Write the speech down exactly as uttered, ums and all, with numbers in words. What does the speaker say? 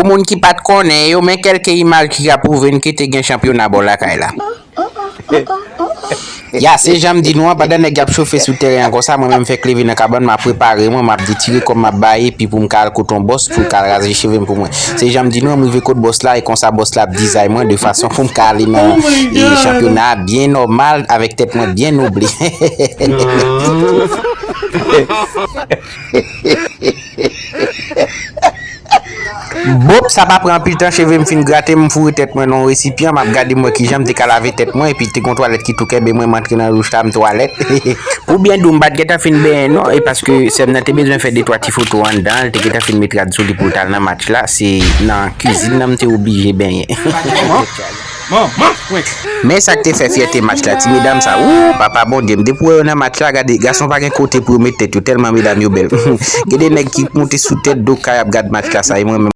Pou moun ki pa t konnen yo, men kèlke imaj ki ka pwouve n ke te gen chanpyona bò lakay la. Ya, se jan m di nou an, pandan nèg y ap chofe sou teren an konsa, mwen menm fèk leve nan kabann, m ap prepare mwen, m ap detire kò m, m ap bay epi pou m ka al kote yon bòs, pou l ka al raze cheve m pou mwen. Se jan m di nou an, m rive kot bòs la, e konsa bòs la ap dizay mwen de fason pou m ka ale nan e, chanpyona a byen nòmal, avèk tèt mwen byen noble. Bòp, sa pa pran anpil tan, cheve m fin grate, m foure tèt mwen nan yon resipyan, m ap gade m wè kijan m te ka lave tèt mwen, epi te gon twalèt ki tou kenbe mwen, m antre nan douch la, m twalèt. Pou byen di w, m pa t gentan fin benyen non, e paske sè m nan te bezwen fè de twa ti foto anndan, l te gentan fin met rad sou li pou l t al nan match la, se nan kizin nan m te oblije benyen. Men sa k te fè fyète match la, ti medam sa, wou, papa Bondye m, depi w wè yo nan match la, gade, gason pa gen kote pou yo met tèt yo, tèlman medam yo bèl. Gen de nèg ki moute sou tèt do kay ap gad match la, sa e mwen menm.